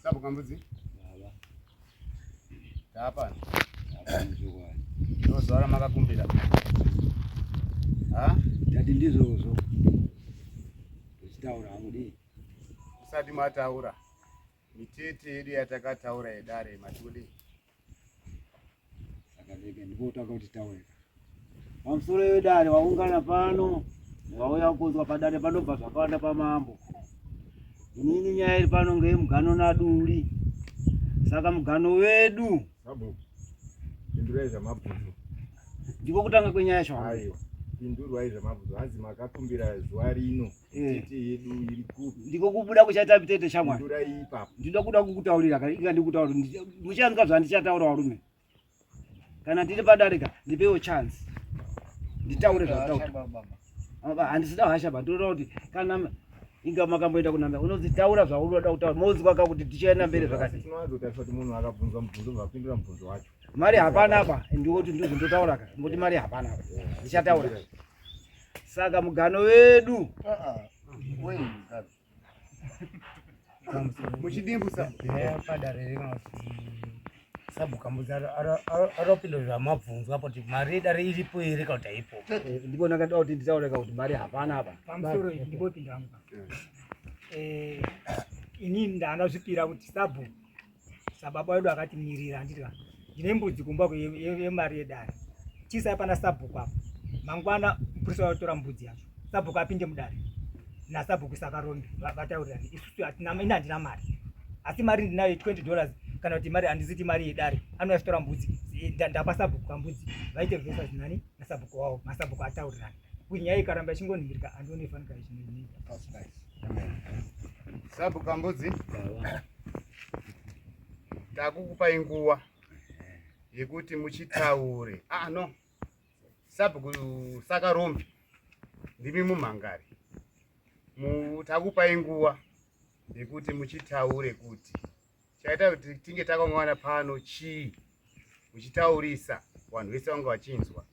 Sabu Kambudzi. Baba. Taapano. Hapana chokwadi. Ndozvara makakumbira. Ha? Ndati ndizvozvo. Ndichitaura hangu dii. Usati mataura. Mitete yedu yatakataura yedare mati kudii? Saka ndege ndikotanga kuti taureka. Pamusoro wedare waungana pano wauya kunzwa padare panobva zvakawanda pamambo. Inini nyaya iri pano ngeyemugano naduri. Saka mugano wedu Sabhuku, pindurai zvamabvunzo. Ndiko kutanga kwenyaya yacho. Aiwa, pindurwai zvamabvunzo. Hanzi makakumbira zuva rino Eh. tete yedu iri kupi? Ndiko kubuda kuchaita tete shamwari. Pindurai ipapo. Ndinoda kuda kukutaurira kana inga ndikutaura muchanzwa zvandichataura varume. Kana ndiri padarika ndipewo chance. Nditaure zvataura. Handisida hasha ba ndinoda kuti kana inga makamboenda kunamba unonzi taura zvaunoda kutaura monzwa ka kuti tichaenda mberi zvakadii. Tinowanzotarisa kuti munhu akabvunzwa mubvunzo bvapindura mubvunzo wacho. Mari hapana apa ndikuti ndozondotaura ka ngokuti mari hapana apa ndichataura. Saka mugano wedu Muchidimbu sa. Padare rino sabhuka mbudzi aropinda zvamabvunzwa apo kuti mari yedare iripo here kana kuti haipo. Ndipo ndakada kuti nditaure ka kuti mari hapana apa. Pamusoro ndipopinda hangu. Eh, inini ndandazvipira kuti sabhuku sababa wedu akatimirira handiti ka ndine mbudzi kumba yemari yedare chiisai pana sabhuku apa mangwana mupurisa watora mbudzi yacho sabhuku apinde mudare nasabhuku sakarombe vataurirane isusu ini handina mari asi mari ndinayo 20 dollars kana kuti mari handiziti mari yedare anouya mbudzi ndapa sabhuku kambudzi vaite versus nani nasabhuku wavo masabhuku ataurirane kuti nyaya ikaramba ichingonhingirika handione fanika ichinonhingirika. Sabhuku Kambudzi. Takukupai nguva yekuti muchitaure. Ah no. Sabhuku Sakarombe. Ndimi mumhangari. Takupai nguva yekuti muchitaure kuti chaita kuti tinge takaungana pano chii muchitaurisa vanhu vese vanga vachinzwa.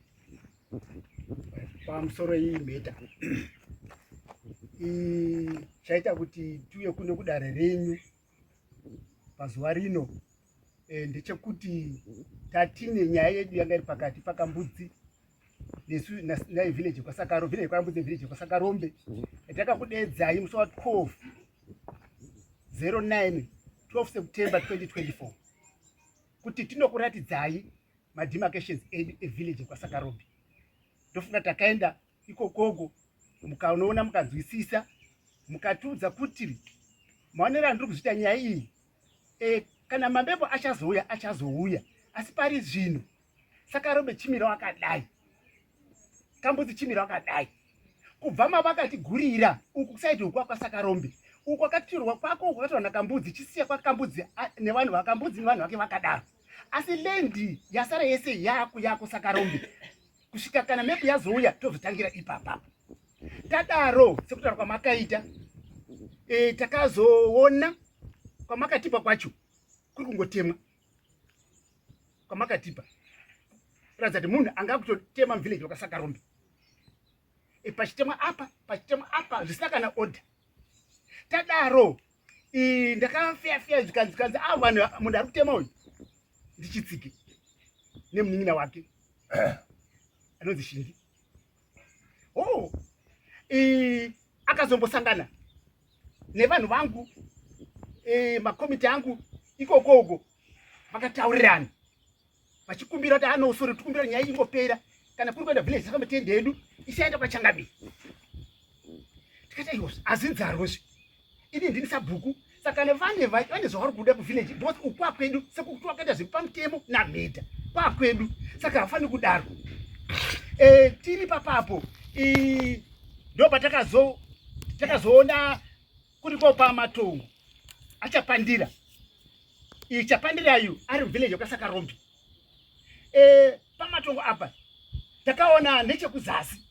Pamusoro iyi mheta chaita kuti tiuye kuno kudare renyu pazuva rino ndechekuti tatine nyaya yedu yanga iri pakati paKambudzi nesu nevillage kwaSakaro, village kwaKambudzi nevillage kwaSakarombe. Takakudedzai musi wa12 09 12 September 2024 kuti tinokuratidzai mademarcations edu evillage kwaSakarombe. Ndofunga takaenda ikokoko mukanoona mukanzwisisa mukatiudza kuti maonero andiri kuzviita nyaya iyi kana mambepo achazouya achazouya, asi pari zvino Sakarombe chimira wakadai, Kambudzi chimira wakadai. Kubva mavakatigurira uku kusaidi uku kwaSakarombe uku kwakatirwa kwako uku kwakatirwa naKambudzi chisiya kwaKambudzi nevanhu vaKambudzi nevanhu vake vakadaro, asi land yasara yese yaku yako Sakarombe kusvika kana mepu yazouya tozotangira ipapapo. Tadaro sekutaura kwamakaita takazoona kwamakatipa kwacho kuri kungotemwa kwamakatipa kuratidza kuti munhu anga kutotema muvillage wakaSakarombe pachitemwa apa pachitemwa apa zvisina kana order. Tadaro ndakafeyafeya zvikanzi zvikanzi a vanhu munhu ari kutema uyu ndiChitsike nemunin'ina wake anonzi Shingi. Oh, akazombosangana nevanhu vangu makomiti angu ikoko uko vakataurirana vachikumbira kuti anosori tikumbira nyaya ingopera kana kuri kuenda village saka mitende yedu isaenda kwachangamire. Tikati aiwa, hazinzarozve, ini ndini sabhuku saka nevane vane zvavari kuda kuvillage because uku kwakwedu sekuti wakaita zviri pamutemo namheta kwakwedu saka hafaniri kudaro. Tiri papapo ndo patakazoona kuri kopa matongo achapandira iyi chapandirayu ari muvillage wakaSakarombe pamatongo apa takaona nechekuzasi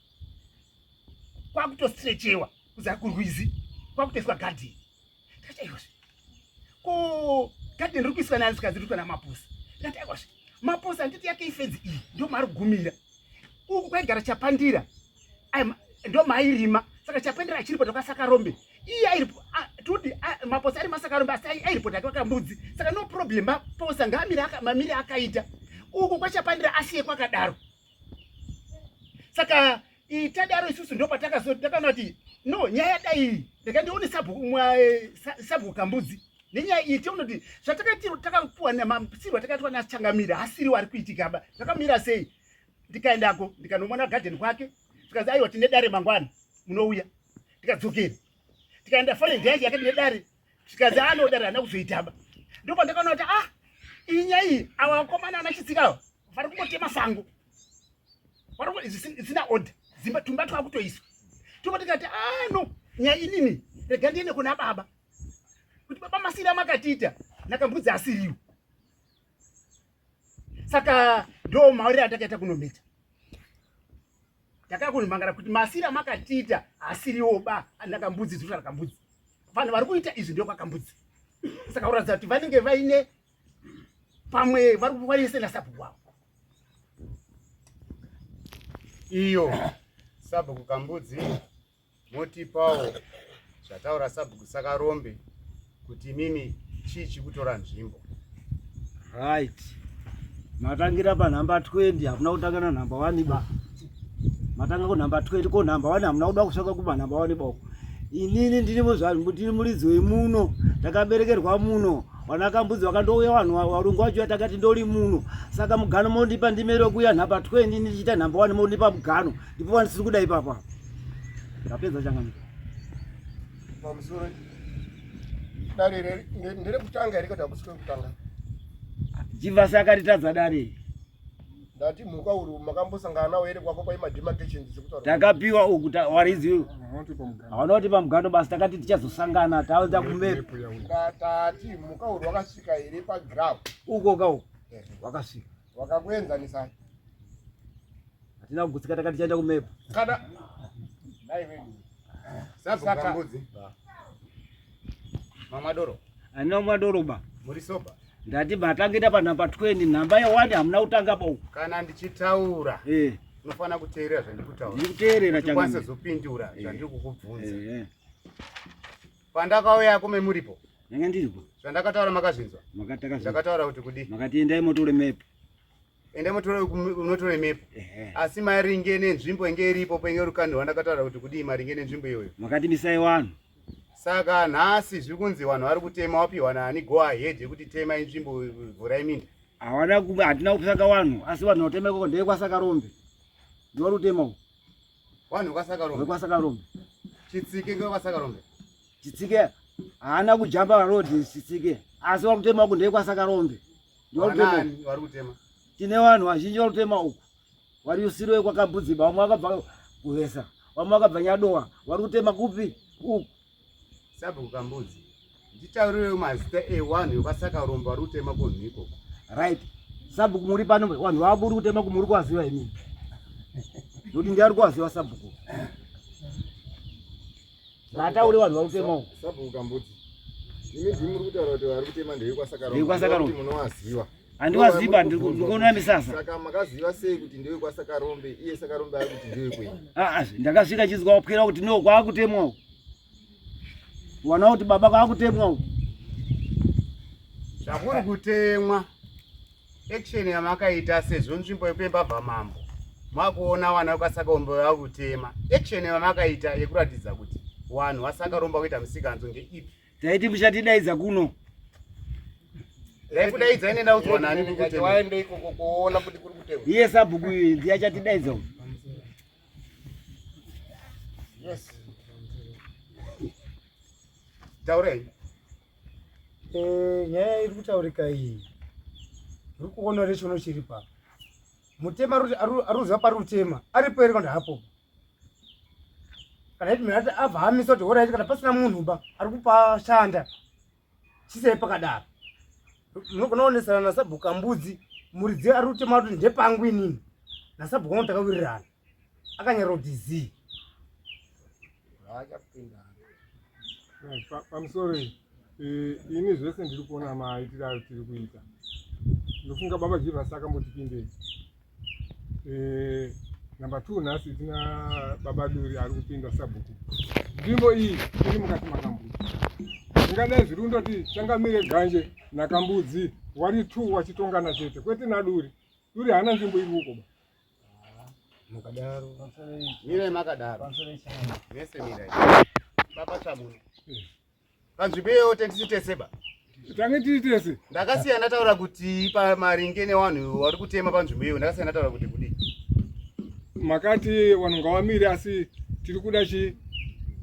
kwakutostrechewa kuzasi kurwizi kwakutoiswa gadheni. Tikati aiwazve, ko gadheni riri kuiswa nani? Zvikanzi riri kuiswa namaposa. Tikati aiwazve, maposa handiti yake ifenzi iyi ndo maari kugumira uku kwaigara Chapandira ndo maairima saka Chapandira achiripo takaSakarombe iye airipo toti Maposa ari Masakarombe asi airipota kwakambudzi, saka no problem. Maposa ngaamire mamire akaita uku kwaChapandira, asiye kwakadaro. Saka tadaro isusu ndo patakazotakana kuti no, nyaya dai rega ndione sabhuku Kambudzi nenyaya iyi, tione kuti zvatakati takapuwa namasirwa takaitwa naChangamira hasiriwo ari kuitika ba, zvakamira sei. Ndikaendako, ndikanomona gadheni kwake, zvikanzi aiwa, tine dare mangwana, munouya. Tikadzokera, tikaenda following day yake, tine dare, zvikanzi anodare haana kuzoitaba. Ndopandakaona kuti ah, iyi nyaya iyi, ava vakomana ana Chitsika ava vari kungotema sango, zvisina order, dzimba tumba twakutoiswa topa. Tikati ah no, nyaya inini rega ndiende kuna baba kuti baba, masiri amakatiita naKambudzi asiriwo. Saka ndo mauriro atakaita kunometa, takakunomangara kuti masiri amakatiita asiriwo ba naKambudzi, zuta raKambudzi, vanhu vari kuita izvi ndio kwaKambudzi. Saka kuratidza kuti vanenge vaine pamwe vari vaise nasabhuku wavo. Iyo sabhuku Kambudzi, motipawo zvataura sabhuku Sakarombe kuti imimi chii chikutora nzvimbo? Right, matangira panhamba 20, hamuna kutanga nanhamba 1 ba, matanga kunhamba 20. Ko nhamba 1 hamuna kuda kusvika kumanhamba 1 ba uko. Inini ndini ndini muridzi wemuno, ndakaberekerwa muno. Vana Kambudzi vakandouya, vanhu varungu vacho, takati ndori muno. Saka mugano mondipa ndimere kuya nhamba 20, ndichiita nhamba 1, mondipa mugano, ndipo vandisiri kuda ipapa. Ndapedza, changamira. Pamusoro, dare nderekutanga here kana kusi kwekutanga? Jivhasi akatitadza dare. Ndati mhuka uri makambosangana nawo here kwako kwaimademarcations dzekutaura? Takapiwa uku waridzi hauna kuti pamugano basi, takati tichazosangana taenda kumepu. Tati mhuka uri wakasvika here paground? Uko ka uko wakasvika. Wakakuenzanisai? Hatina kugutsika, takati tichaenda kumepu. Kana dai vedu Sabhuku Kambudzi, mamadoro? Handina kumadoroba. Muri sober? Ndati matangita panhamba 20, nhamba ye1 hamuna kutanga pa uku. Kana ndichitaura unofanira kuteerera zvandikutaura. Ndiri kuteerera. Kuti ukwanise Changamire. zopindura zvandiri kukubvunza. Pandakauya memuripo, Ndanga ndiripo. zvandakataura makazvinzwa? Makatakazvinzwa. Ndakataura kuti kudii? Makati endai motore mepu. Ende unotore mepu, asi maringe nenzvimbo inge iripo penge rukandirwa, ndakataura kuti kudii maringe nenzvimbo iyoyo? Makati misai vanhu. Saka nhasi zviri kunzi vanhu vari kutema, wapiwa nani go ahead yekuti tema inzvimbo, vhurai minda? Hawana, hatina kupsaka vanhu, asi vanhu vatema ikoko ndekwaSakarombe, ndivari kutema uku. Vanhu vekwaSakarombe? VekwaSakarombe. Chitsike ngekwaSakarombe? Chitsike haana kujamba road Chitsike, asi vari kutema uku ndekwaSakarombe, ndivari kutema uku. Vanani vari kutema? Tine vanhu vazhinji vari kutema uku, vari usiro kwakaMbudziba, vamwe vakabva Kuvesa, vamwe vakabva Nyadowa, vari kutema kupi uku. Sabhuku Kambudzi, nditaurirewo mazita evanhu vekwaSakarombe vari kutema kunhu ikoko. Right, sabhuku muri pano, vanhu vavuri kutema kumuri kuvaziva imini? Nokuti ndiari kuvaziva sabhuku, ngataure vanhu vari kutema uku. Sabhuku Kambudzi, imi ndimi muri kutaura kuti vari kutema ndevekwaSakarombe? NdevekwaSakarombe. Kuti munovaziva? Handivaziva, ndikuona misasa. Saka makaziva sei kuti ndevekwaSakarombe, iye Sakarombe ari kuti ndevekwenyu? Ah, ndakasvika chizwa wapwera kuti no, kwakutemwa uku, wana kuti baba kwakutemwa uku. Zvakuri kutemwa, action yamakaita sezvo nzvimbo yepembabva mambo makuona vana vekwaSakarombe vakutema, action yamakaita yekuratidza kuti vanhu vaSakaromba kuita musikanzo ngeipi? Taiti muchatidaidza kuno. Ndaikudaidza ine ndaudzwa nani kuri kutemwa? Waende ikoko kuona kuti kuri kutemwa? Iye sabhuku iye ndiye achatidaidza uyu. Yes. Taurei. Nyaya iri kutaurika iyi, uri kuona rechono chiri pa mutema ari kuziva pari kutema aripo here kana hapo? Kana iti munhu ati abva amisa kuti alright, kana pasina munhu ba ari kupa shanda, chisei pakadaro. Munogona kuonesana nasabhuku Kambudzi, muridzi ari kutema kuti ndepangu inini nasabhuku wangu takawirirana, akanyara kuti zii. Haachapinda. Pamusoro iyi, ini zvese ndiri kuona maitiro ayo tiri kuita, ndofunga baba Jivhasi akambotipindei. Namba 2, nhasi tina baba Duri ari kupinda sabhuku. Nzvimbo iyi iri mukati maKambudzi. Zvingadai zviri kundoti changamire ganje nakambudzi wari two wachitongana chete kwete naduri. Duri haana nzvimbo iri uko ba. Mukadaro. Mirai makadaro. Mese mirai. Baba Chamuno. Panzvimbo iyoyo tendisi tese ba. Tange tiri tese. Ndakasiya ndataura kuti pamaringe nevanhu vari kutema panzvimbo iyoyo ndakasiya ndataura kuti kudii. Makati vanhu ngavamire asi tiri kuda chi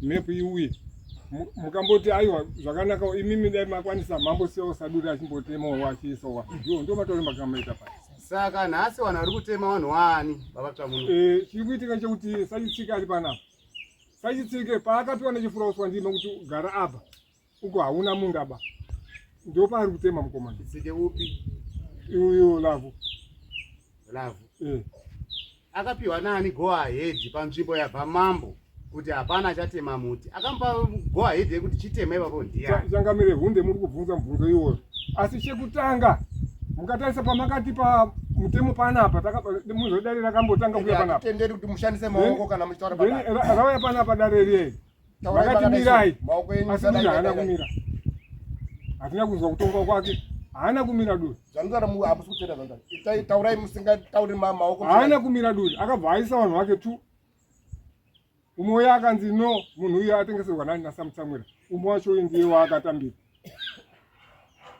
map iuye. Mukamboti aiwa zvakanaka imimi dai makwanisa mambosiyawo saduri achimbotemawo achiisawo. Ndiwo ndo mataure makamaita pasi. Saka nhasi vanhu vari kutema vanhu waani baba Tsvamuno? Eh, chiri kuitika chekuti Sachitsika ari panapa. Sachitsike paakapiwa nechifurauswa ndima kuti gara apa. Uko hauna munda ba. Ndio paari kutema mukomana. Chitsike upi? Uyo Lavu. Lavu. Eh. Akapiwa nani go ahead panzvimbo yabva mambo kuti hapana achatema muti. Akamupa go ahead yekuti chitema ipapo ndiani? Changamire hunde muri kubvunza mubvunzo iwoyo. Asi chekutanga mukatarisa pamakati pa mutemo panapa muzodare rakambotanga kuya panapa. Tenderi kuti mushandise maoko kana muchitaura padare. Rauya panapa dare riye. Vakati mirai. Asi duri haana kumira. Hatina kunzwa kutongwa kwake. Haana kumira duri. Zvanotaura mu hamusi kutenda zvanotaura. Itai taurai musingatauri maoko. Haana kumira duri. Akabva aisa vanhu vake tu. Umwe uya akanzi no munhu uyu atengeserwa nani naSamutsamwira. Umwe wacho uyu ndiye waakatambira.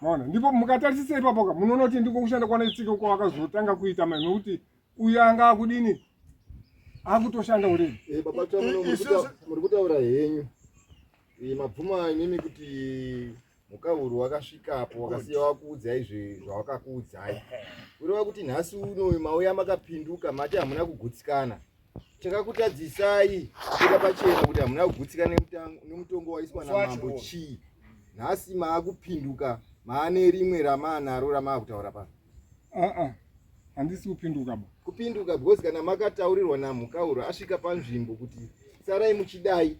Maona ndipo mukatarisisa ipapo ka munoona kuti ndiko kushanda kwanaitsika kwawakazotanga kuita mai nokuti uyu anga akudini akutoshanda already. Eh, baba Chamuno muri kutaura henyu. Eh, mabvuma imimi kuti Mukahuru wakasvikapo wakasiya wakuudzai zvawakakuudzai. Kureva kuti nhasi uno mauya makapinduka mati hamuna kugutsikana. Chakakutadzisai kubuda pachena kuti hamuna kugutsikana nemutongo waiswa namambo chii? Nhasi maakupinduka maane rimwe ramaanaro ramaakutaura pano. Uh-uh. Handisi kupinduka ba. Kupinduka because kana makataurirwa naMhukauru asvika panzvimbo kuti sarai muchidai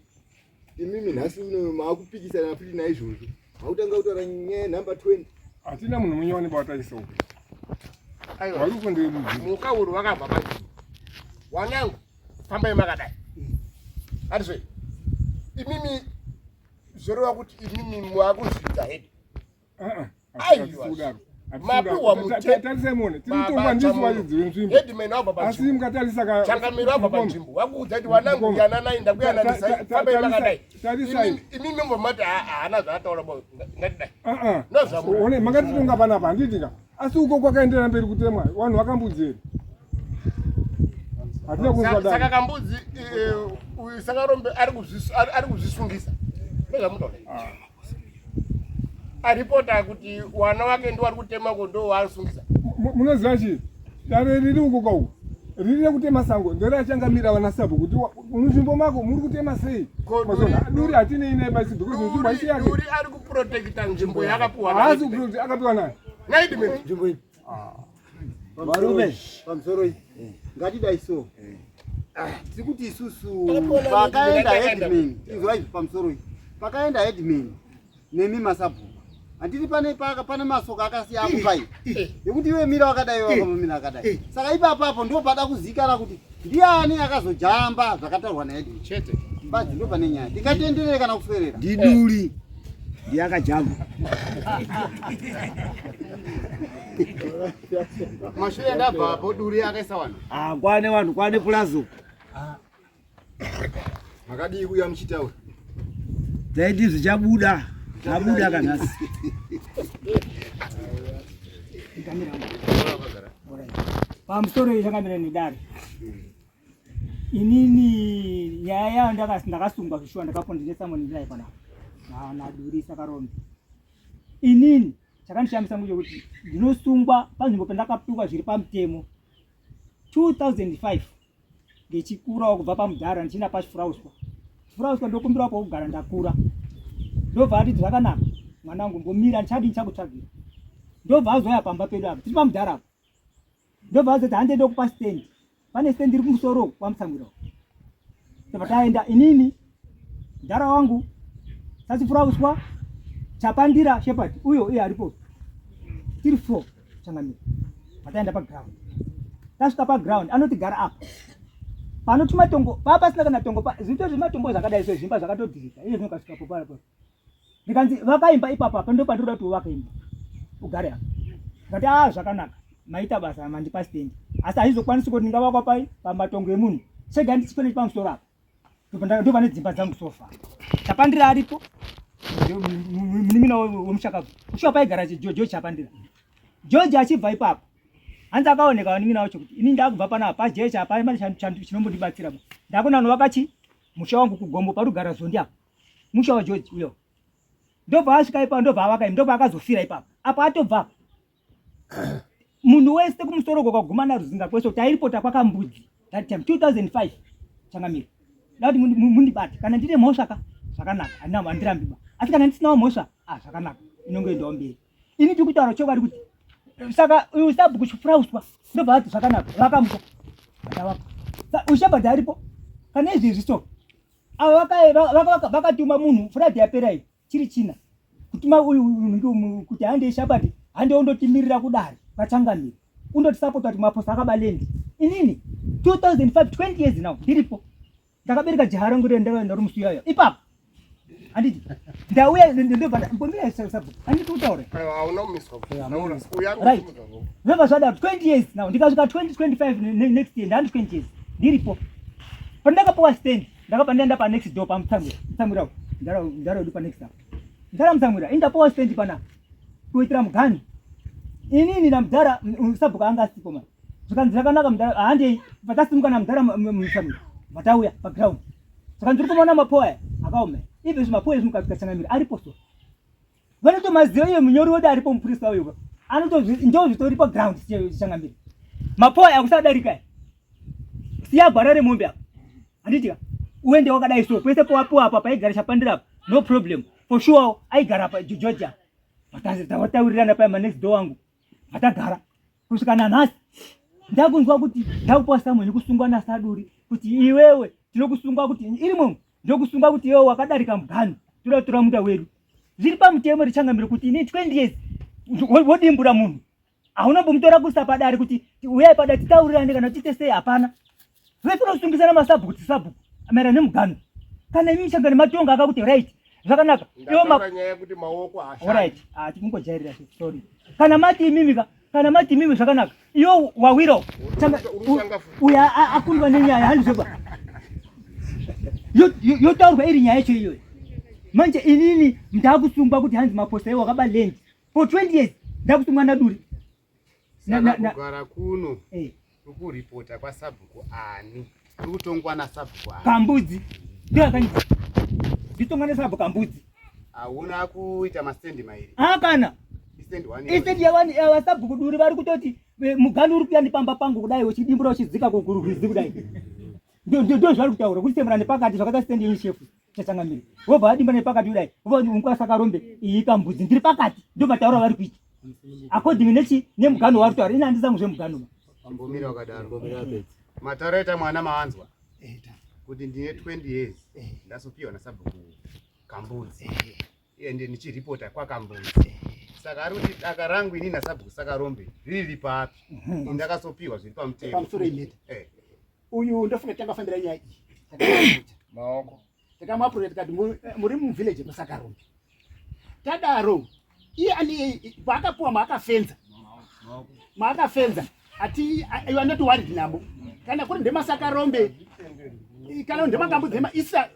imimi nhasi uno maakupikisana futi naizvozvo makutanga kutaura nyaya number 20 hatina munhu munyowani bawataisa uku aiwa muka uri wakabva panzvimbo wanangu fambai makadai andizve imimi zvoreva kuti imimi maakuzviita hedi aiwa mapiwa mutarisai muone tiri ndisu varidzi venzvimbo headman wabva panzvimbo asi mukatarisa ka changamiro wabva panzvimbo wakuudza kuti wanangu yananai ndakuyananisa fambai makadai tarisai imimi mumati haana zvaataura bo ngatidai ndozvamuone makatitonga panapa handiti ka asi uko kwakaenderera mberi kutemwa vanhu vakambudzi here hatina kunzwa saka kambudzi eh, uyu sakarombe ari kuzvisungisa ndozvamunoda ah. Aripota kuti wana wake ndo wari kutema ko ndo waasungisa. Munoziva chii? Dare riri uko kauko riri rekutema sango nderachangamira vana sabhu kuti munzvimbo mako muri kutema sei? Duri hatinei naye basi because nzvimbo haisi yake. Duri ari kuprotecta nzvimbo yakapiwa. Haasi kuprotecta akapiwa nani? Naidman. Nzvimbo ipi? Varume, pamusoro iyi ngatidai so. Ah, tiri kuti isusu pakaenda headman, inzwai pamusoro iyi. Pakaenda headman nemi masabhuku. Handiti pane pane masoko akasiya akupai yekuti iwe mira wakadai iwe wakamira akadai. Saka ipapapo ndipo pada kuzikana kuti ndiani akazojamba zvakataurwa naheadman. Chete. Badzi ndo pane nyaya. Tingatenderere kana kuswerera. Ndiduri. Ndiye akajamba. Mashure ndabva apo duri akaisa vanhu. Ah, kwane vanhu, kwane pulazo. Makadii kuya muchitaura? Taiti zvichabuda. Zvabuda kanhasi. Pamusoro changamira nedare. Inini nyaya yayo ndakasungwa zvishuwa ndakapo ndine samoni ndinaye panapa naduri sakarombe. Inini chakandishamisa ngechekuti ndinosungwa panzvimbo pandakapiwa zviri pamutemo 2005 ndichikurawo kubva pamudhara ndichienda pachifurauswa chifurauswa ndokumbirawo pokugara ndakura ndobva ati zvakanaka mwana wangu mbomira ndichadii ndichakutsvagira ndobva azouya pamba pedu apa tiri pamudhara apa ndobva azoti hande ndokupa stand pane stand iri kumusoro kwamutsamwira tobva taenda inini mudhara wangu sachifurauswa chapandira shepherd uyo iye aripo tiri four changamire pataenda paground tasvika paground anoti gara apa pano tumatongo paa pasina kana tongo zviito zvematombo zvakadai so zvimba zvakatodhirika iye zvinokasvikapo paa Ndikanzi vakaimba ipapo apa ndo pandinoda kuti uvake imba ugare apa. Ndikati ah zvakanaka maita basa mandipa stand asi haizokwanisi kuti ndingavakwa pai pamatongo emunhu chega ndichikwene pamusoro apa ndopane dzimba dzangu sofa chapandira aripo munin'ina wemushakabvu ushuwa paigara George chapandira George achibva ipapo hanzi akaoneka vanin'ina wacho kuti ini ndakubva panapa pajecha hapana chinombondibatsira ndakuna novakachi musha wangu kugombo parugara zondi apa musha waGeorge uyo ndobva asvika ipapo ndobva avaka ndobva akazofira ipapo apo atobva apa munhu wese kumusoro kwakaguma naruzinga kwese kuti airipota kwakambudzi that time 2005 changamire da kuti mundibate kana ndine mhosva ka zvakanaka handirambi ba asi kana ndisinawo mhosva ah zvakanaka inongoendawo mberi ini ndiri kutaura chokwadi kuti saka uyu sabhuku chifurauswa ndobva vati zvakanaka vakamuka vatavaka ushabhadhi aripo kana izvezvi so ava vakatuma munhu friday yapera iyi chiri china kutuma uyu kuti hande shabati hande undotimirira kudare vachangamire undotisapota kuti maposa akaba land inini 2005 20 years now ndiripo ndakabereka jaha rangu ndakaenda rimusuyayo ipapo handiti ndauya ndobva mbomira sabhuku handiti kutaura right zvobva zvadaro 20 years now ndikasvika 2025 next year ndandi 20 years ndiripo pandakapuwa stand ndakabva ndaenda panext door pamutsamwira mutsamwira ndaro yedu panext apa ndara mutsamwira indapuwa stand panapa kuitira mugani inini namudhara sabhuku anga asipo mani zvikanzi zvakanaka mudhara handei patasimuka namudhara mutsamwira vatauya paground zvikanzi uri kumaona mapowa aya akaoma even zvimapowa izvi mukatsangamira aripo so vanotomaziva iye munyori wedu aripo mupurisa uyu anotondozvitori paground changamire mapowa aya kusadarika siya gwara remombe apa handiti ka uende wakadai so kwese powapiwa apa paigara chapandira apa no problem for sure aigara pa georgia vataurirana paya manext door wangu vatagara kusvika nanhasi ndakunzwa kuti ndakupiwa samwe nekusungwa nasaduri kuti iwewe tinokusunga kuti irimo ndokusunga kuti iwewe wakadarika muganhu toda kutora munda wedu zviri pamutemo richangamire kuti ini 20 years wodimbura munhu hauna kumbomutora kuisa padare kuti uyai padare titaurirane kana tiite sei hapana vese unosungisana masabhuku tisabhuku maererano nemuganhu kana imi muchanga nematonga akakuti right zvakanaka right ah, tikungojairira sorry kana mati imimi ka kana mati imimi zvakanaka iyo wawira uyo akundwa nenyaya handizvoba yotaurwa iri nyaya yacho iyoyo manje inini ndakusungwa kuti hanzi maposa iwo akaba land for 20 years ndakusungwa naduri kugara kuno eh. ukuripota kwasabhuku ani uri kutongwa nasabhuku ani kambudzi ndoyakanzi nditongwa nesabhuku kambudzi hauna kuita mastendi mairi ah kana istendi yawani vasabhuku duri vari kutoti eh, mugani uri kuya ndipamba pangu kudai uchidimbura uchidzika kurwizi kudai ndo zvari kutaura kuchitemura nepakati zvakaita stendi yenyu shefu chachangamire wobva vadimba nepakati kudai wobva unkwasa karombe iyi kambudzi ndiri pakati ndo mataura vari kuita according nechi nemugano wari kutaura ini handizangu zvemugano ambomira wakadaro mataura ita mwana maanzwa kuti ndine 20 years ndasopiwa nasabhuku kambudzi ende ndichiripota kwakambudzi saka ari kuti daka rangu ini nasabhuku sakarombe riri papi mhm. ndakasopiwa zviri pamutemo pamusoro imeta eh. uyu ndofunga tangafambira nyaya iyi maoko takamuapurira tikati eh, muri muvillage musakarombe tadaro iye ani paakapuwa maakafenza maakafenza ati you are not worried nabo kana kuri ndemasakarombe kana ndemakambudzi ema isa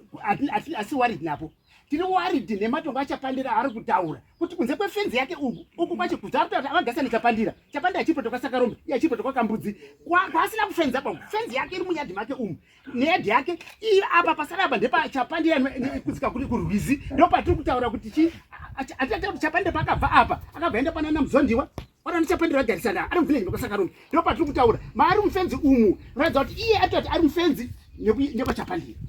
asi worried napo tiri worried nematongo achapandira ari kutaura kuti kunze kwefenzi yake uku uku kwacho kuti ari kutaura avagasa nechapandira chapandira chiripo tokasakarombe iye chiripo tokakambudzi kwaasina kufenza pa fenzi yake iri muyadhi make umu neyadhi yake iyo apa pasara apa ndepachapandira kudzika kuri kurwizi ndopatiri kutaura kuti chi atitaura kuti chapandira paakabva apa akabva enda panana muzondiwa Ora ndichapendera garisana ari muvillage mekwasakarumi ndipo patiri kutaura maari mufenzi umu ratidza kuti iye atoti ari mufenzi nekwachapandira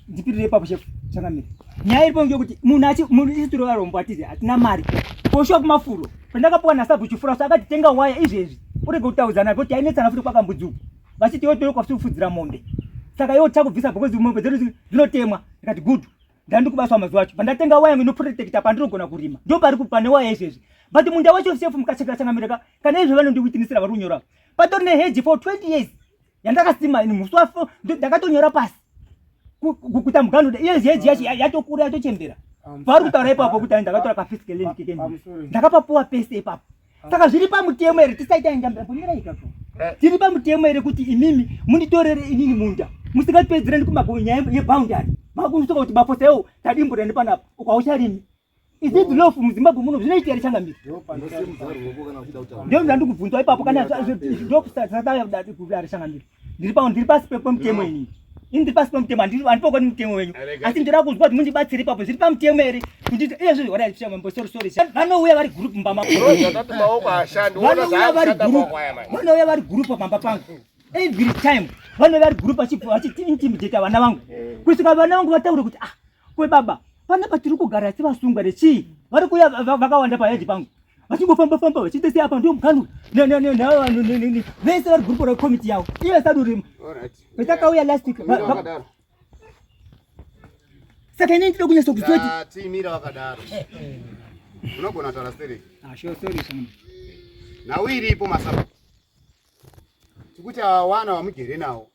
ndipirire ipapo chef changamire nyaya iripo ngekuti munhu achi munhu isu tiri varombo atizi hatina mari poshuwa kumafuro pandakapuwa nasabhu chifura so akati tenga waya izvezvi urege kutaudzana kuti tainetsana futi kwakambudzi uku vachiti iwe tiri kwafutira mombe saka iwe tichakubvisa because mombe dzedu dzinotemwa ndikati good ndandikubaswa mazuva acho pandatenga waya yangu inoprotecta pandinogona kurima ndo pari pane waya izvezvi but munda wacho sefu mukacheka changamireka kana izvo vanondiwitinisira vari kunyora patori neheji for 20 years yandakasima ini musi wafo ndakatonyora pasi kuita muganhu iyo heji yacho yatokura yatochembera. Vari kutaura ipapo kuti ndakatora kafisike land keke ndakapapuwa pese ipapo. Saka zviri pamutemo here tisaita ndambomira ikako. Tiri pamutemo here kuti imimi munditorere inini munda musingatipedzerani kumanyaya yeboundary makusuka kuti bafosewo tadimbura nepanapa ukaucharimi. Is it lawful muZimbabwe muno zvinoita here changamire? Ndio ndandi kubvunzwa ipapo kana ndokusataya kudare changamire. Ndiri pa ndiri pasi pemutemo ini. Ini ndiri pasi pemutemo handipokoni mutemo wenyu. Asi ndinoda kunzwa kuti mundibatsire ipapo zviri pamutemo here? Kuti iye zvinhu ora chamambo sorry sorry. Vanouya vari group mumba mangu. Vanouya vari group. Vanouya vari group pamba pangu. Every time vanouya vari group vachiti intimidate vana vangu. Kusvika vana vangu vataure kuti ah kwebaba panapa tiri kugara sevasungwa nechii vari kuuya vakawanda payadhi pangu vachingofamba famba vachiita sei apa ndiyo mukanu vese vari gurupu rekomiti yavo iye sadurima patakauya last week saka inini ndinoda kunyatso kuziva kuti timira wakadaro unogona kutaura stereki ah, sure, sorry, nhau iripo masaba tikuti awana wamugere nawo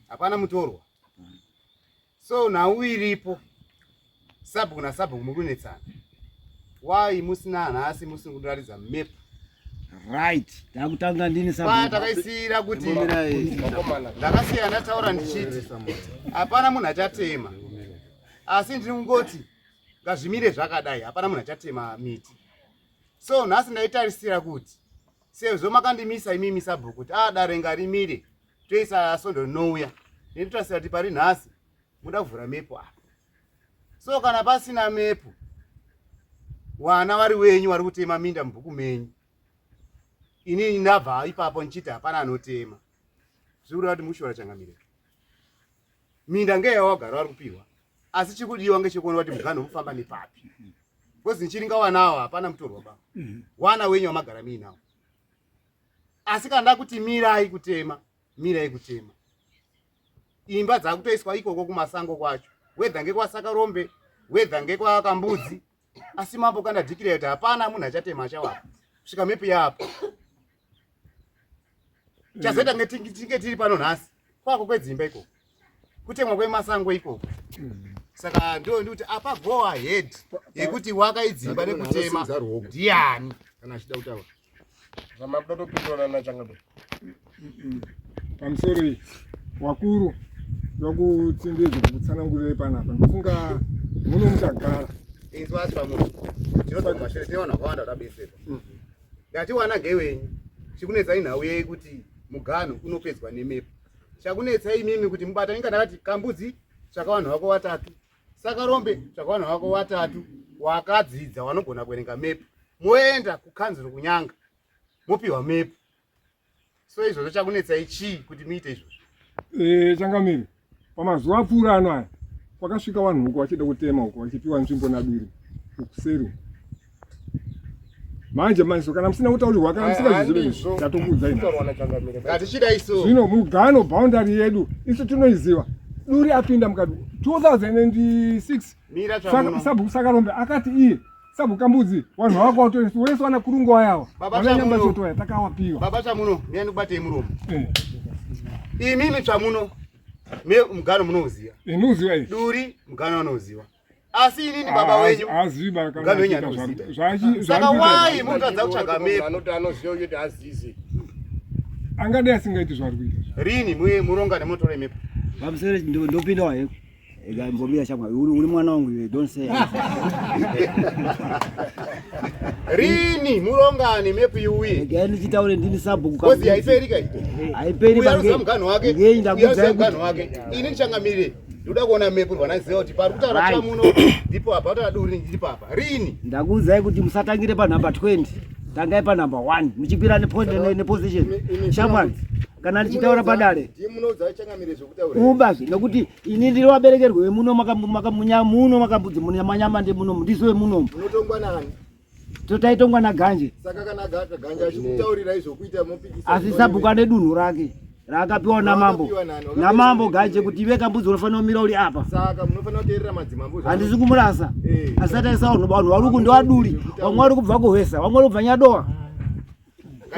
hapana mutorwa so nhau iripo sabhuku nasabhuku muri kunetsana why musina nhasi musiri kundiratidza map right takutanga ndini sabhuku takaisiyira kuti ndakasiya ndataura ndichiti hapana munhu achatema asi ndiri kungoti ngazvimire zvakadai hapana munhu achatema miti so nhasi ndaitarisira kuti sezvo makandimisa imimi sabhuku kuti a ah, dare ngarimire toisa sondo rinouya nekutasira kuti pari nhasi muda kuvhura mepu apa so kana pasina mepu wana vari wenyu vari kutema minda mubhuku menyu inini ndabva ipapo ndichiti hapana anotema zviri kureva kuti mushora changamire minda ngeyawagara vari kupiwa asi chikudiwa ngechekuona kuti muganho mufamba nepapi bcause ndichiringa wanawo hapana mutorwa ba wana wenyu wamagara miinawo asi kana ndakuti mirai kutema mirai kutema imba dzakutoiswa ikoko kumasango kwacho wedha ngekwasakarombe wedha ngekwakambudzi asi mambo kana dhikira kuti hapana munhu achatema achawapa kusvika mepi yapo chazoita tinge tiri pano nhasi kwako kwedzimba ikoko kutemwa kwemasango ikoko saka ndo ndikuti apa go ahead yekuti wakaidzimba nekutema ndiani kana achida kutaura Zvamakuda topindurana nachangamire. Pamusoro iyi wakuru vakutsindidza kukutsanangurirai panapa ndofunga muno muchagara. Inzwa pamuno. Tinobva kumashure tine vanhu vakawanda vabetserwa. Ndati wana ngewenyu. Chikunetsai nhau yei kuti muganhu unopedzwa nemepu. Chakunetsai imimi kuti mubatane kana kati kambudzi tsvaka vanhu vako vatatu. Saka rombe tsvaka vanhu vako vatatu wakadzidza wanogona kuverenga mepu moenda kukanzuro kunyanga mopiwa mepu so izvozvo chakunetsai chii kuti muite izvozvo eh, changamire pamazuva apfuura ano aya kwakasvika vanhu uko vachida kutema uko vachipiwa nzvimbo nabiri ukuseri manje manje kana musina kutaurirwa kana musingazvizive ndatokuudzai ngatichida isu zvino mugano boundary yedu isu tinoiziva duri apinda mukati 2006 sabhuku sakarombe akati iye sabhuku kambudzi vanhu vako watoresi wese wana kurungu wayawa vananyamba chotoya takawapiwa baba chamuno miyani kubatei muromo eh. imimi tsvamuno mugano munouziva inouziva duri mugano anouziva asi inini baba wenyu mugano wenyu anouziva saka wai munotadza kutsvaga mepu anoti anoziva kuti azizi angadai asingaiti zvaari kuita rini muye murongane munotore mepu pamusoro ndopinda waheko Mbomira shamwa uri mwana wangu iwe don't say rini murongane mepu iuye regai ndichitaure ndini sabhuku kozi haiperi kai haiperi uyaruza muganhu wake ngei ndakuudzai muganhu wake ini ndichangamirire ndoda kuona mepu rwanaziva kuti pari kutaura chamuno ndipo apa kutaura duri ndipo apa rini ndakuudzai kuti musatangire panhamba 20 tangai panhamba 1 muchikwira neposition shamwari kana ndichitaura padare ubazve nekuti ini ndiri waberekerwe wemuno muno makambudzi munyamanyama ndi muno ndisu wemuno unotongwa nani totaitongwa naganje saka kana ganje achikutaurirai zvokuita mopikisa asi sabhuku ane dunhu rake raakapiwa namambo namambo ganje kuti ive kambudzi unofanira kumira uri apa saka munofanira kuteerera madzimambo handisi kumurasa eh. asati aisa vanhu vanhu vari uku ndoaduri vamwe vari kubva kuhwesa vamwe vari kubva nyadowa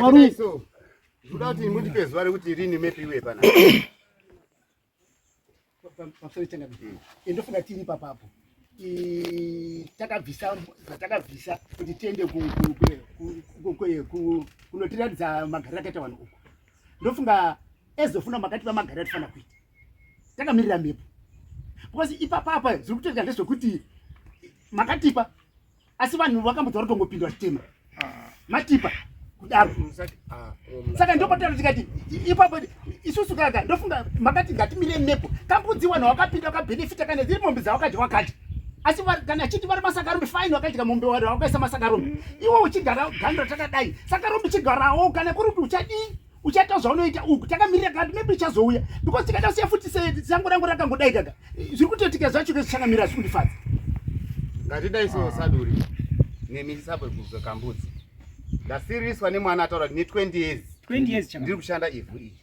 vari Ndoda kuti mundipe zuva rekuti rini mepi iwe pana. Pamusoro changamire. Ndofunga tiri ipapapo. Takabvisa zvatakabvisa kuti tiende kunotiratidza magariro akaita vanhu uku. Ndofunga ezofuna makati vamagariro atifanira kuita takamirira mhepo, because ipapapa zviri kutoitika ndezvekuti makatipa, asi vanhu vakambodza vari kutongopinda vachitema matipa kudaro. Saka ndopataura tikati ipapo isusu kaka ndofunga makati ngatimire mepo kambudzi, vanhu vakapinda vakabhenefita kana dziri mombe dzavakadya wakadya, asi kana achiti vari masakarombe, fine, wakadya mombe wari wakaisa masakarombe, iwe uchigara gandura takadai sakarombe chigarawo. Kana kuri kuti uchadii, uchaita zvaunoita uku takamirira kana maybe ichazouya, because tikada kusiya futi sango rangu rakangodai kaka zviri kutoitika zvacho kezvichakamira zviri kundifadza. Ngatidai so saduri nemisapo kambudzi. Ndasiriswa nemwana ataura kuti ne20 years 20 years. Ndiri kushanda ivhu iyi.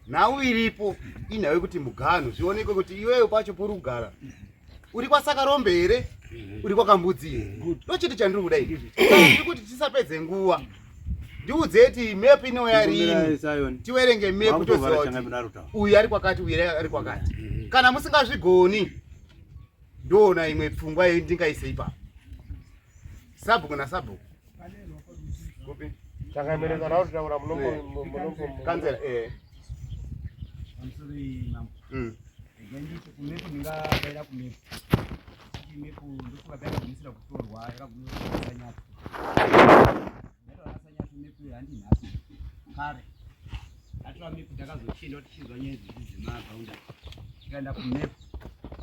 Nhau iripo inhau yekuti muganhu zvionekwe kuti iwewe pacho puri kugara uri kwaSakarombe here, uri kwakambudzi here. Ndochete chandiri kuda ini. Saka ndiri kuti tisapedze nguva, ndiudzei kuti map inouya rini, tiwerenge map toziva kuti uyu ari kwakati, uyu ari kwakati. Kana musingazvigoni, ndoona imwe pfungwa ndingaise ipapo, sabhuku nasabhuku kupi. Changamire, kana kutaura munombo Kanzera, eh. Pamusoro mambo. Regai nditi kumepo, ndingadaira kumepo kuti mepo ndofunga payakagumisira kutorwa yakagumisira Sanyatwe. Ndaitaura Sanyatwe mepo iyo handi nhasi, kare atora mepo. Takazochienda tichinzwa nyaya idzi dzemabhaunda, tikaenda kumepo.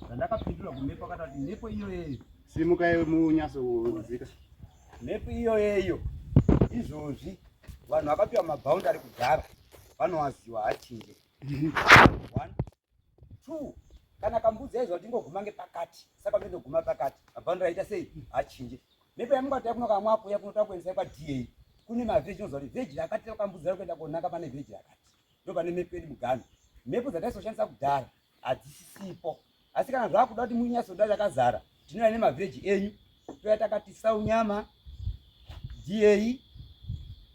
Zvandakapindura kumepo, akataura kuti mepo iyoyeyo Simukai munyatsodzika. Mepo iyoyeyo izvozvi vanhu vakapiwa mabhaundari kudhara vanowaziwa, hachinje. One, two, kana kambudzi aizwa kuti ingoguma ngepakati, saka ndoguma pakati, mabhaundari aita sei? Hachinje. Mepo yamungati yakuno kamwakuya kunoda kuendesa kwaDA, kune mavhireji inoziva kuti vhireji rakati kambudzi ari kuenda konanga pane vhireji rakati, ndo pane mepo yedu mugano. Mepo dzataisoshandisa kudhara hadzisisipo, asi kana zvakuda kuti munyatsoda yakazara, tinouya nemavhireji enyu, toya takati Saunyama, DA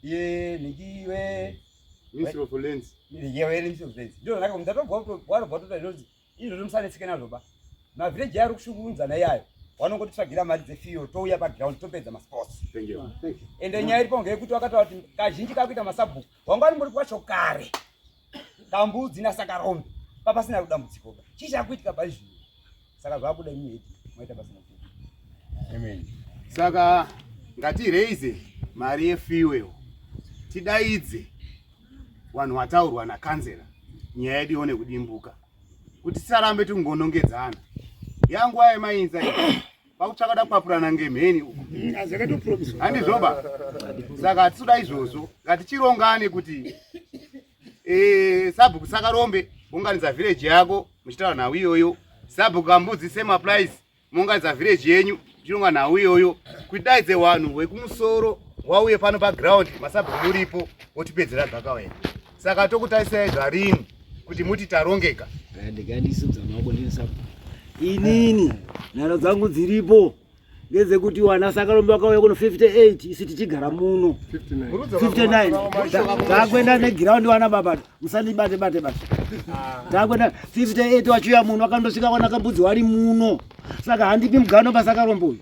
yenhingiwe. Ministry of Lands. Ministry of Lands ndo zvanaka ndatobva tota inonzi izvozvo musanetseke nazvo ba. Mavhireji ari kushungurunzana iyayo, vanongotitsvagira mari dzefiyo, touya paground topedza masports. Thank you. Ende nyaya iripo ngeyekuti wakataura kuti kazhinji kakuita masabhuku wanga uri muri kwacho kare kambudzi naSakarombe papasina dambudziko ba, chii chakuitika pari zvino? Saka zvakuda imi hedi maita pasina. Amen. Saka ngatireise mari yefuel, tidaidze vanhu vataurwa nakanzera, nyaya yedu ione kudimbuka kuti tisarambe tingonongedzana. Yanguva yemainza iyi pakutsvaka da kupapurana ngemheni uku, handizvoba? Saka hatisuda izvozvo. Ngatichirongane kuti sabhuku Sakarombe unganidza vhireji yako muchitaura nhau iyoyo, sabhuku Kambudzi same applies, muunganidza vhireji yenyu muchironga nhau iyoyo, kudaidze vanhu vekumusoro wauye pano paground, masabhuku muripo, wotipedzera gakawena. Saka tokutarisai zvarini kuti muti tarongeka? Ndikandisudza maoko ndini inini, nharo dzangu dziripo ngedzekuti wana Sakarombe vakauya kuno 58, isu tichigara muno 59. Takuenda negiraundi, wana baba, musandibate bate bate. Takuenda 58, wachiuya muno akandosvika wana kambudzi wari muno, saka handipi mugano paSakarombe uyu.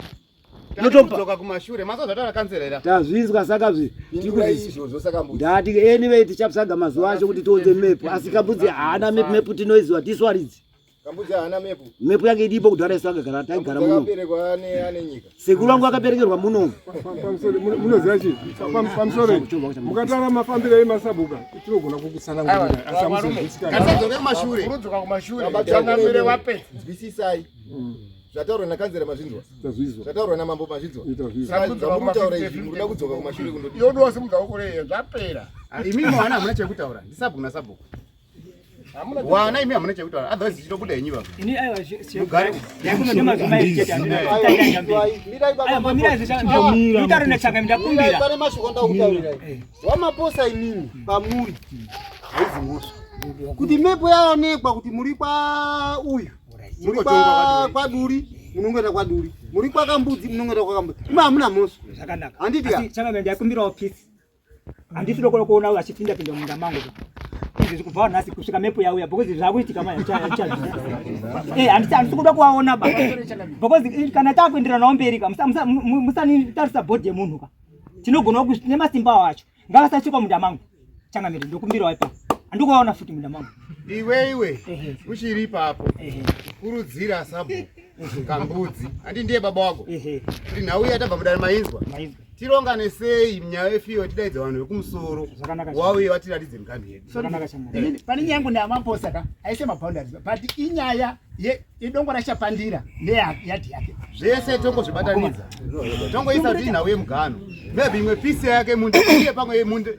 Ndotopa kumashure maso zvataura kanzerera. Tazvinzwa, saka zvi izvozvo saka mbudzi. Ndati anyway tichapsaga mazuva acho kuti tionze mepu, asi kambudzi haana mepu. Mepu tinoiziva tiswaridzi. Kambudzi haana mepu. Mepu yake iripo kudhara, isu akagara taigara muno. Akaberekwa ane nyika. Sekuru vangu akaberekerwa muno. Pamusoro, munoziva chii? Pamusoro, mukataura mafambiro emasabuka, tinogona kukutsanangurira, asi hamuzozvisikana. Ngatisadzoke kumashure. Urudzoka kumashure, changamire wapedza. Nzwisisai zvataurwa nakanzera, mazvinzwa? Tazvizwa. Zvataurwa namambo, mazvinzwa? Tazvizwa. Saka zvamuri kutaura izvi, muri kuda kudzoka kumashure kundoti Yodwa simudza ukureye zvapera. Imi mwana hamuna chekutaura, ndisabhuku nasabhuku wana, imi hamuna chekutaura, otherwise tichitobuda henyu baba. Ini aiwa. Mugare. Ndutaure nechanga, ndakumbira. Pane mashoko ndakutaurirai wamaposa imimi pamuri, haizi mhosva kuti mepo yaonekwa kuti muri kwa uyu, muri kwaduri, munongoenda kwaduri, muri kwakambudzi, munongoenda kwakambudzi, imi hamuna mhosva. Zvakanaka. Handiti ya? Asi changa ndakumbirawo peace, handisi kuda kuona vachipinda pinda munda mangu. Izvi kubva nhasi kusvika mepo yauya because zvakuitika manje eh handisi kuda kuvaona ba because kana takuenderana nawo mberi ka musanitarisa bhodhi yemunhu ka tinogona nemasimba wacho ngavasasvika munda mangu changamire ndokumbirawo ipapo handikuvaona futi munda mangu iwe iwe uchiri ipapo kurudzira sabhuku kambudzi handi ndiye baba wako kuti nhau iya tabva mudare mainzwa tirongane sei nyaya yefiyo tidaidza vanhu vekumusoro wauye vatiratidze migambi yedu pane nyaya yangu neamaposa ka aise maboundaries but inyaya yedongo rachapandira neyadhi yake zvese tongozvibatanidza tongoisa kuti inhau yemugano maybe imwe pisi yake munda iye pamwe munda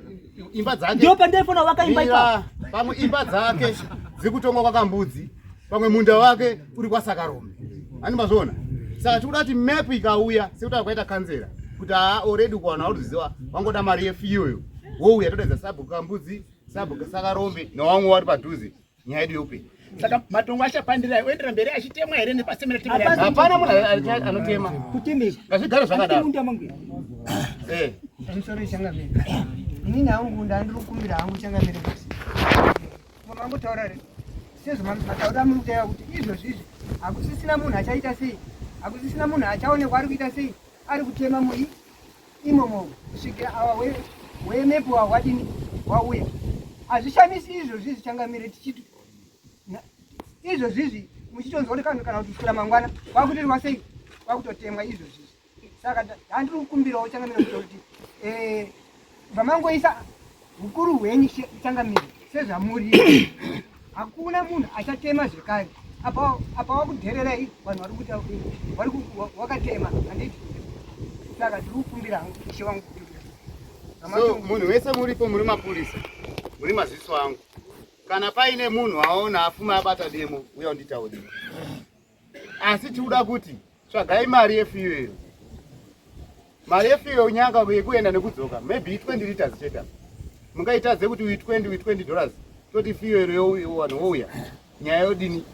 imba dzake ndipo pandaifona wakaimba ipapo pamwe imba dzake dzikutongwa kwakambudzi pamwe munda wake uri kwasakarombe ani mazviona saka tikuda kuti map ikauya sekuti kwaita kanzera kuti haa already kuvanhu vakuziva vangoda mari yefiyoyo wouya todaidza sabhuku kambudzi sabhuku sakarombe newamwe wari padhuze nyaya yedu yeupenyu saka matongo achapandira oendera mberi achitemwa here nepasemera hapana munhu anotema kutemeka ngazvigare zvakadaro eh. Pamusoro changamire inini hangu ndandiri kukumbira hangu changamire kuti mangotaura here sezvamataura muri kutaura kuti izvozvi izvi hakusisina munhu achaita sei hakusisina munhu achaonekwa ari kuita sei ari kutema mui imomo kusvikira awa wemepo wadini wauya hazvishamisi izvozvi izvi changamire tichiti izvozvi izvi muchitonzwa kuti kana kuti kusvikira mangwana kwakutoitwa sei kwakutotemwa izvozvi izvi saka handiri kukumbirawo changamire kuti eh, vamangoisa hukuru hwenyu changamire sezvamuri hakuna munhu achatema zvekare apa apa wakudhererai vanhu vari kuita vari wakatema handiti saka ndiri kukumbira hangu ishe wangu so munhu wese muripo muri mapurisa muri maziso angu kana paine munhu aona afuma abata demo uya unditaurire asi tikuda kuti tsvagai mari yefiyo iyo mari yefiyo nyanga yekuenda nekudzoka maybe 20 liters chete mungaitadze kuti uyi 20 uyi 20 dollars toti fiyo iyo vanhu wouya nyaya yodini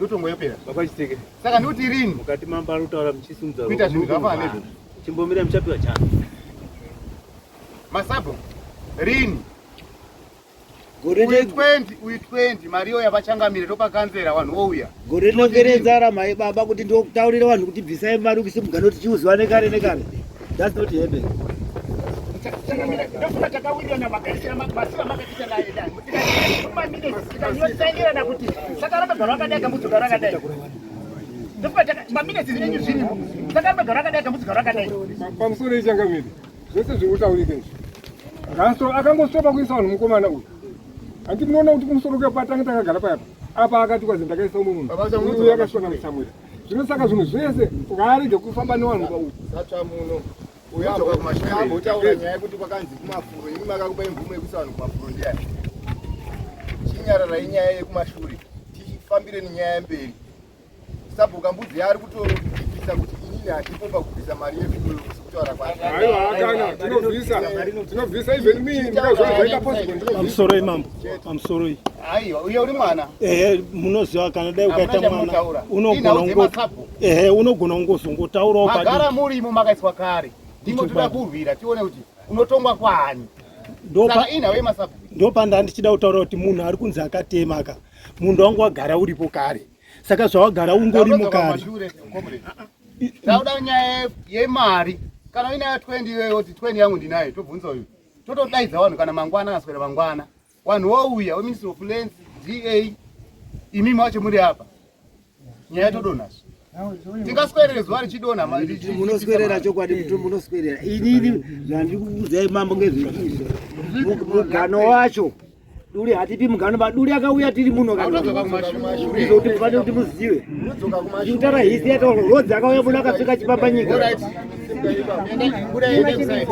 yotongoyopera baba chiteke saka ndikuti rini mukati mamba ari kutaura muchisimudza kuita zvinhu zvakafanana nezvozvo chimbomira muchapiwa chano masabho rini Gore uyu 20 uyu 20 mari iyo yavachangamire topakanzera vanhu vouya. Gore rinenge renzara mai baba kuti ndokutaurira vanhu kuti bvisai mari kuise mugano tichiuziva nekare nekare. That's not happen. Ndofunga takawirirana magarisira masira makatiita naye dai. Tikanyotsanirana kuti saka ramba garo rakadai dambudziko rakadai. Ndofunga maminetsi enyu zvirimo. Saka ramba garo rakadai dambudziko rakadai. Pamusoro ichangamire. Zvese zviri kutaurika izvi. Ngasto akangostopa kuisa vanhu mukomana uyu. Hanti munoona kuti kumusoro kuya patange takagara paya apa akati kwazi ndakaisa umwe munhu. Uyu akashona musamwira. Zvino saka zvinhu zvese ngaarege kufamba nevanhu pauyu. Satsva muno. Uyu ambotaura nyaya yekuti kwakanzi kumafuro imi makakupa imvumo yekuisa vanhu kumafuro ndiyani? Chinyararai nyaya yekumashure tifambire nenyaya yemberi. Sabhuka mbudzi yaari kutobvisa kuti inini handipo pakubvisa mari yefuel sekutaura kwake. Aiwa akana tinobvisa tinobvisa even me ndikazviona zvaita possible ndinobvisa. Pamusoroi mambo pamusoroi. Aiwa uye uri mwana. Ehe munoziva kana dai ukaita mwana unogona kungo ehe unogona kungozongotaurawo padiki. Magara murimo makaiswa kare ndimo toda kurwira tione kuti unotongwa kwaani. Saka inhau yemasabhuku. Ndopanda ndichida kutaura kuti munhu ari kunzi akatema ka munda wangu wagara uripo kare. Saka zvawagara ungori mukare. Tauda nyaya yemari. Kana uinayo 20 iyoyo kuti 20 yangu ndinayo tobvunza uyu. Totodaidza vanhu kana mangwana aswera mangwana. Vanhu vouya weMinistry of Lands, DA, imimi wacho muri apa. Nyaya todonha. Tingaswerere zuva richidonha munoswerera chokwadi kuti munoswerera. Inini zvandiri kukuudzai mambo ngezveizvi. Mugano wacho Duri hatipi mugano ba duri akauya tiri muno kana. Kuti mufane kuti muzive. Ndikutaura hisi yataura rodzi akauya muno akapfeka chipambanyika.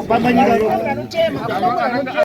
Pambanyika.